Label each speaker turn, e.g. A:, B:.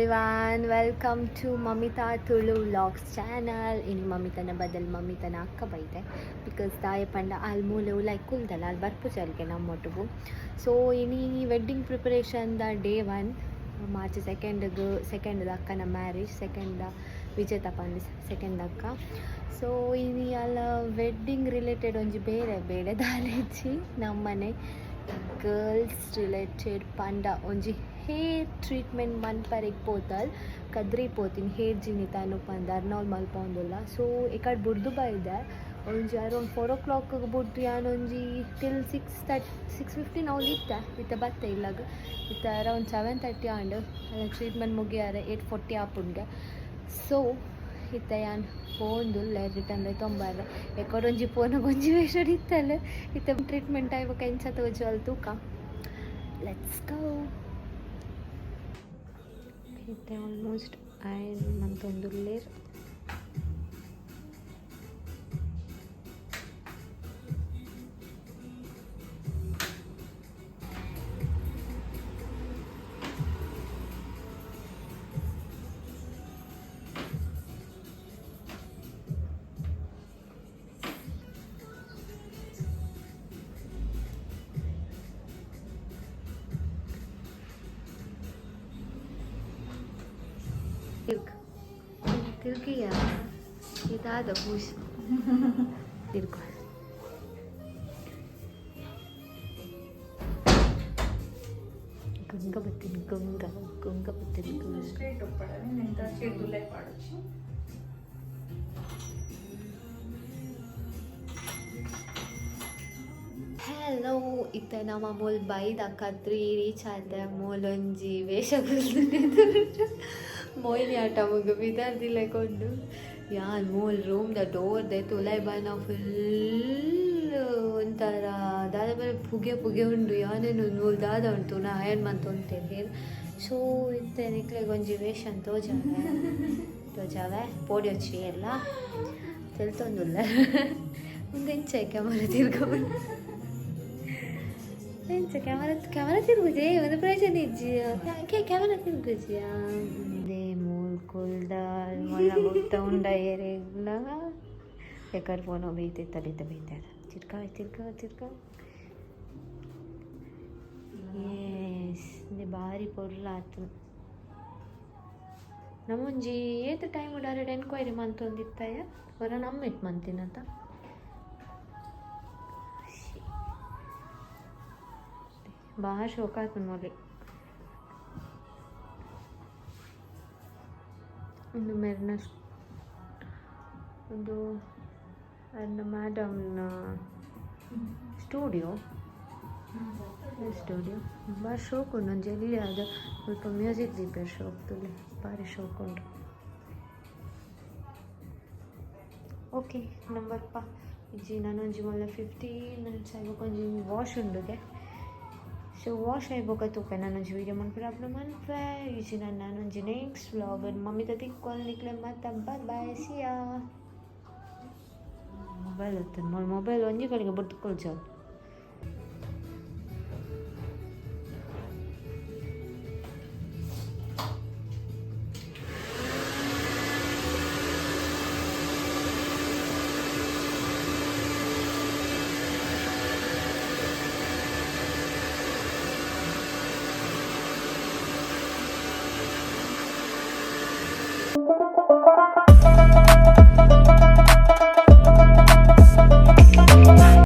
A: Everyone, welcome to Mamitha Tulu vlogs channel. ಇನಿ ಮಮಿತನ ಬದಲ್ ಮಮಿತನ ಅಕ್ಕ ಬೈದೆ, because ದಾಯ ಪಂಡ ಆಲ್ ಮೂಲೆ ಉಲಾಯ್ ಕುಲ್ದಲ್ಲ, ಆಲ್ ಬರ್ಪುಜಲ್ಗೆ ನಮ್ಮೊಟ್ಟುಗು. ಸೊ ಇನಿ wedding preparation the day one, March ಸೆಕೆಂಡ್ಗ್, ಸೆಕೆಂಡ್ದ ಅಕ್ಕನ ಮ್ಯಾರೇಜ್, ಸೆಕೆಂಡ್ ವಿಜೇತ ಪಂಡ್ ಸೆಕೆಂಡ್ ಅಕ್ಕ. ಸೊ ಇನಿ ಅಲ್ಲ ವೆಡ್ಡಿಂಗ್ ರಿಲೇಟೆಡ್ ಒಂಜಿ ಬೇರೆ ಬೇರೆ ದಾಲೇಜಿ, ನಮ್ಮನೆ ಗರ್ಲ್ಸ್ ರಿಲೇಟೆಡ್ ಪಂಡ ಒಂಜಿ ಹೇರ್ ಟ್ರೀಟ್ಮೆಂಟ್ ಮನ್ಪರೆಗ್ ಪೋತಲ್. ಕದ್ರಿ ಪೋತೀನಿ, ಹೇರ್ ಜಿನಿತ ಪಂದ್ ಅರ್ನೋಲ್ ಮಲ್ಪೊಂದುಲ್ಲ. ಸೊ ಎಕಡ್ ಬುಡ್ದು ಬೈದೆ. ಒಂಜಿ ಅರೌಂಡ್ 4 ಓ ಕ್ಲಾಕ್ಗೆ ಬುಡ್ದು ಯಾನೊಂಜಿ ಟಿಲ್ 6:30, 6:15 ಅವ್ಲು ಇತ್ತೆ. ಇತ್ತೆ ಬತ್ತೆ ಇಲ್ಲಗ್. ಇತ್ತೆ ಅರೌಂಡ್ 7:30 ಆಂಡ್. ಟ್ರೀಟ್ಮೆಂಟ್ ಮುಗಿಯಾರೆ 8:40 ಆಪುಂಡ್ಗೆ. ಸೊ ಇತ್ತೆ ಯಾನ್ ಪೋಂದುಲ್ಲೆ ರಿಟರ್ನ್ ತೊಂಬಾರೆ. ಎಕೊಡೊಂಜಿ ಪೋನಗ ಒಂಜಿ ವೇಷಡ್ ಇತ್ತಲ್ಲ. ಇತ್ತೆ ಟ್ರೀಟ್ಮೆಂಟ್ ಆಯ್ಬೊಕ ಎಂಚ ತೋಜುವಲ್ ತೂಕ. Let's go. ಇತ್ತೆ ಆಲ್ಮೋಸ್ಟ್ ಐನ್ ಮಂತೊಂದುಲ್ಲೆರ್. ತಿರ್ಗ್ ತಿರ್ಗಿಯ, ಇದಾದ ಖುಷಿ ತಿರ್ಗು. ಗಂಗ ಬತ್ತೀನಿ, ಗಂಗ ಗಂಗ ಬತ್ತೀನಿ, ಗಂಗ.
B: ಸ್ಟ್ರೇಟ್ ಉಪ್ಪಡನೆ ನಿಂತ ಚೇದುಲೆ ಪಾಡೊಚ್ಚಿ.
A: ಹಲೋ, ಇತ್ತೆ ನಮ್ಮ ಮೂಲ್ ಬೈದ ಕದ್ರಿ ರೀಚ್ ಆತೆ. ಮೂಲೊಂಜಿ ವೇಷ ಕುಲ್ದು ಮೋಹಿನಿ ಆಟ ಮುಗು ಬಿದರ್ದಿಲ್ಲ ಕೊಂಡು. ಯಾನ್ ಮೂಲ್ ರೂಮ್ದ ಡೋರ್ ದೆತ್ತ್ ಉಲಾಯ್ ಬನ್ನ ಫುಲ್ ಒಂಥರ ದಾದ ಬೇರೆ ಪುಗೆ ಪುಗೆ ಉಂಡು. ಯಾನೇನು ಮೂಲ್ ದಾದ ಉಂಟು ನಾ ಅಯನ್ ಮಂತೊಂತೇನೆ. ಸೊ ಇತ್ತೆ ನಿಕ್ಲೆಗ್ ಒಂಜಿ ವೇಷನ್ ತೋಜಾವೆ ತೋಜಾವೆ. ಪೋಡಿಯೊಚ್ಚಿ, ಎಲ್ಲ ತೆಲ್ತೊಂದುಲ್ಲ. ಉಂದು ಎಂಚ ಕ್ಯಾಮರಾ ತಿರ್ಗೊಂಡು? ಎಂಚ ಕ್ಯಾಮರಾ ಕ್ಯಾಮರಾ ತಿರುಗುಜೆ? ಒಂದು ಪ್ರಯೋಜನ ಇಜ್ಜಿ ಕ್ಯಾಮರಾ ತಿರುಗುಜಿಯಾ? They ಮೂಲ್ ಕುಲ್ದಾಲ್ ಮೊಲ್ಲ ಗೊತ್ತ ಉಂಡ ಏರೆಗ್ಲ ಎಕರ್ ಫೋನ್ ಬೈತೆ ತಲಿತ ಬೈತೆ. ತಿರ್ಕ ತಿರ್ಕ ತಿರ್ಕ. ಎಸ್, ಬಾರಿ ಪೊರ್ಲಾತು. ನಮ್ಮೊಂಜಿ ಏತ್ ಟೈಮ್ ಡೈರೆಕ್ಟ್ ಎನ್ಕ್ವೈರಿ ಮಂತೊಂದಿತ್ತಾಯ, ಹೊರ ನಮ್ಮೆಟ್ ಮಂತಿನತ. ಬಾರಿ ಶೋಕ ಆತುಂಡು ಮೊಲೆ. ಉಂದು ಮೆರ್ನ ಒಂದು ಅರ್ನ ಮ್ಯಾಡಮ್ನ ಸ್ಟುಡಿಯೋ ಸ್ಟುಡಿಯೋ ಬಾರಿ ಶೋಕ್ ಉಂಡು. ಒಂಜಿ ಎಲ್ಯ ಆದ್ ಮುಲ್ಪ ಮ್ಯೂಸಿಕ್ ದೀಪೆರ್. ಶೋಕ್ ತೂಲೆ, ಬಾರಿ ಶೋಕ್ ಉಂಡು. ಓಕೆ, ನಂಬರ್ಪ ಇಜ್ಜಿ. ನನೊಂಜಿ ಮಲ್ಲ 15 ಮಿನಿಟ್ಸ್ ಆಯ್ಬೊಕ ಒಂಜಿ ವಾಶ್ ಉಂಡುಗೆ. ಸೊ ವಾಶ್ ಆಯ್ಬೊಕ ತೂಪೆ. ನಾನೊಂಜಿ ವೀಡಿಯೋ ಮನ್ಪುರ ಅಪ್ಲೋಡ್ ಮನ್ಪೆ. ಇಜ್ಜಿ ನಾನು ನಾನೊಂಜಿ ನೆಕ್ಸ್ಟ್ ವ್ಲಾಗ್ ಮಮ್ಮಿದ ತಿಕ್ಕೊಲ್ ನಿಕ್ಲೆ ಮತ್ತ. ಬಾಯ್ ಬಾಯ್, ಸಿಯಾ. ಮೊಬೈಲ್ ಎತ್ತನ್ ಮೊಬೈಲ್ ಒಂಜಿ ಕಡೆಗೆ ಬುಡ್ದು ಕೊಲ್ಜಾಲ್.